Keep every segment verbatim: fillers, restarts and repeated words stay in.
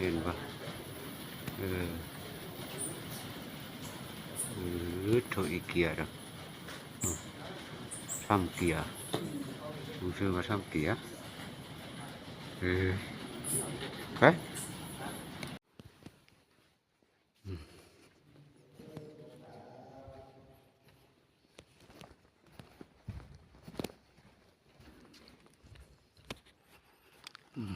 ห็นปะ เออ เออ โทรอีเกียร์ดอก อืม ซ้ำเกียร์ รู้สึกว่าซ้ำเกียร์ เออ ไป อืม อืม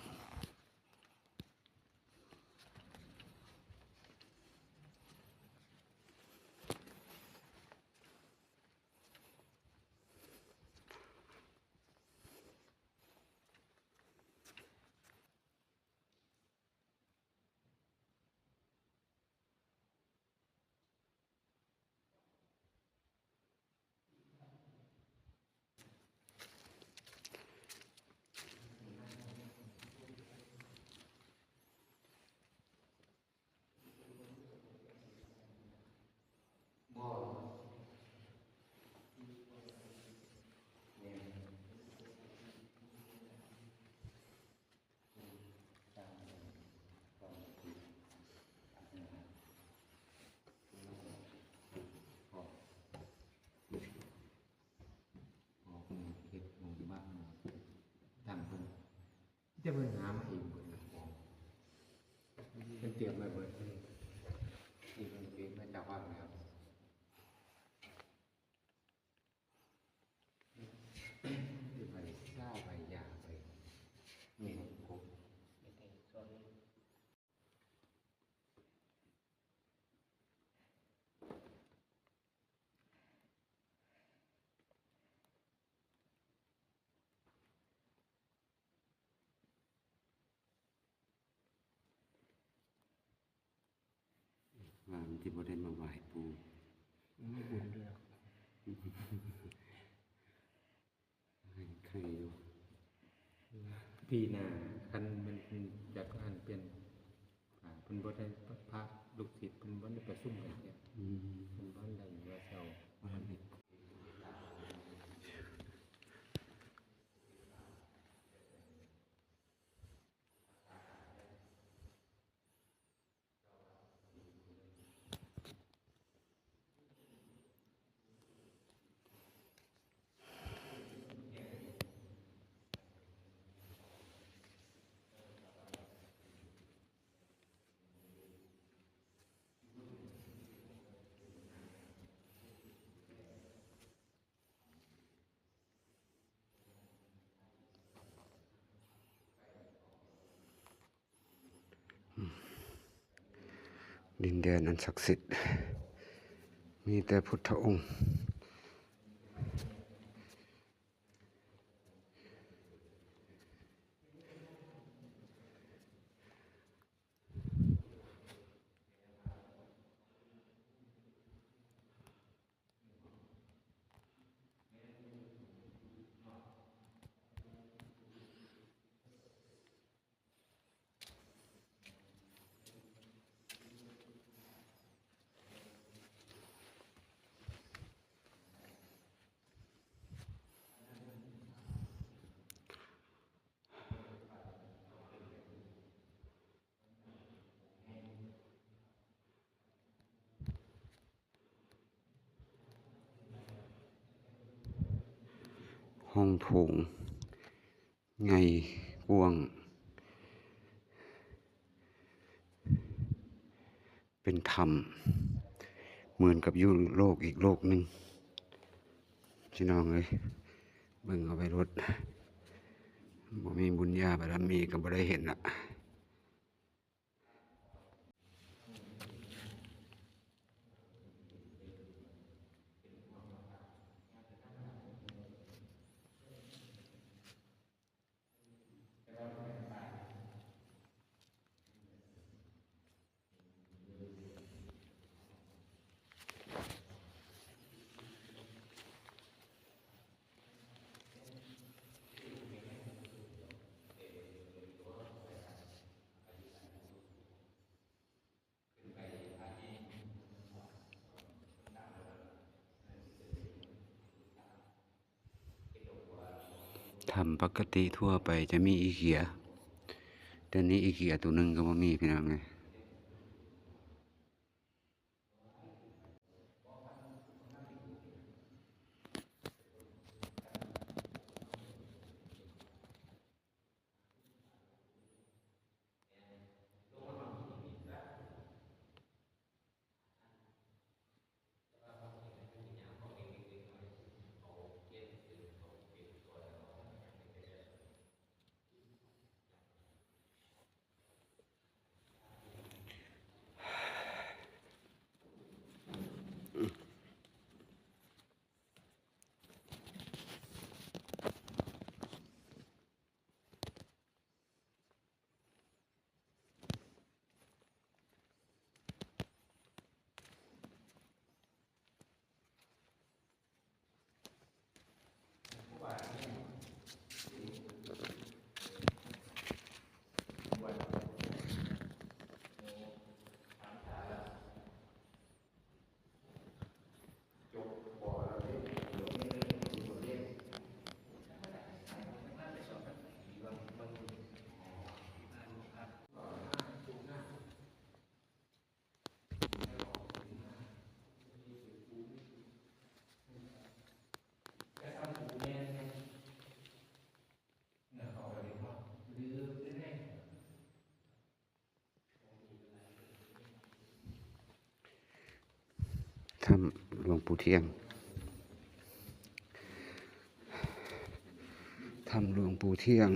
ของเพิ่นเฮ็ดของบ้านของตั้งเพิ่น แต่เพิ่นหามาเองเบิดล่ะของ เพิ่นเตรียมไว้เบิดเลย ที่เพิ่นเก็บมาจากวัดแล้ว ที่ไปเศร้าไปยาไป มีครบ ว่ามันสิบ่ได้มาไหว้ปู่ มีบุญด้วยเนาะ ให้ใครอยู่ ปีหน้า คันมันอยากอ่านเปลี่ยน อ่า เพิ่นบ่ได้ พระลูกศิษย์เพิ่นบ่ได้ประชุมกันเทื่อ อืม เพิ่นบ่ได้ว่าเจ้า บ่ได้ ดินแดนอันศักดิ์สิทธิ์ มีแต่พุทธองค์ ห้องโถง ใหญ่กว้าง เป็นถ้ำ เหมือนกับอยู่โลกอีกโลกหนึ่ง พี่น้องเอ้ย เบิ่งเอาไปโลด บ่มีบุญญาบารมีก็บ่ได้เห็นละ ถ้ำปกติทั่วไปจะมีอีเขีย เดี๋ยวนี้อีเกียตัวหนึ่งก็บ่มีพี่น้องเอ้ย ถ้ำหลวงปู่เที่ยง ถ้ำหลวงปู่เที่ยง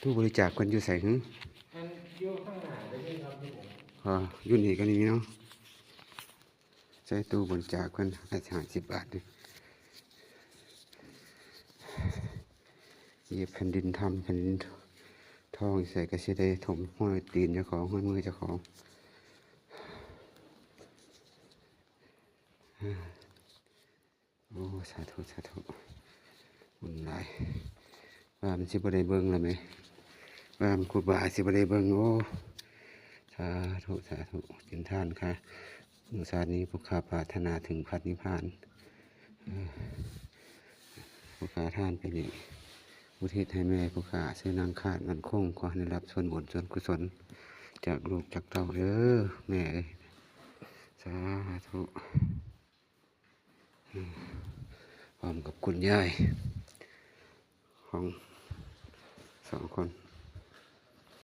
ตู้บริจาคเพิ่นอยู่ไสหึ อันอยู่ข้างหน้าก็มีครับพี่ผม อ๋อ อยู่นี่ก็มีเนาะ ใส่ตู้บริจาคเพิ่น ห้าสิบบาทนี่ เหยียบแผ่นดินธรรม แผ่นดินทอง ใส่ก็สิได้ถมห้อยตีนเจ้าของ ห้อยมือเจ้าของ โอ้ สาธุ สาธุ บุญหลาย ว่ามันสิบ่ได้เบิ่งแล้วแหม ว่ามันครูบาสิบ่ได้เบิ่ง โอ้ สาธุ สาธุ เป็นทานค่ะ มื้อชาตินี้ผู้ข้าปรารถนาถึงพระนิพพาน เออ ผู้ข้าทานไปนี่ อุทิศให้แม่ผู้ข้า ชื่อนางคาดมั่นคง ขอให้ได้รับส่วนบุญส่วนกุศล จากลูกจากเต้าเด้อ แม่เอ้ย สาธุ อืม พร้อมกับคุณยาย ของสองคน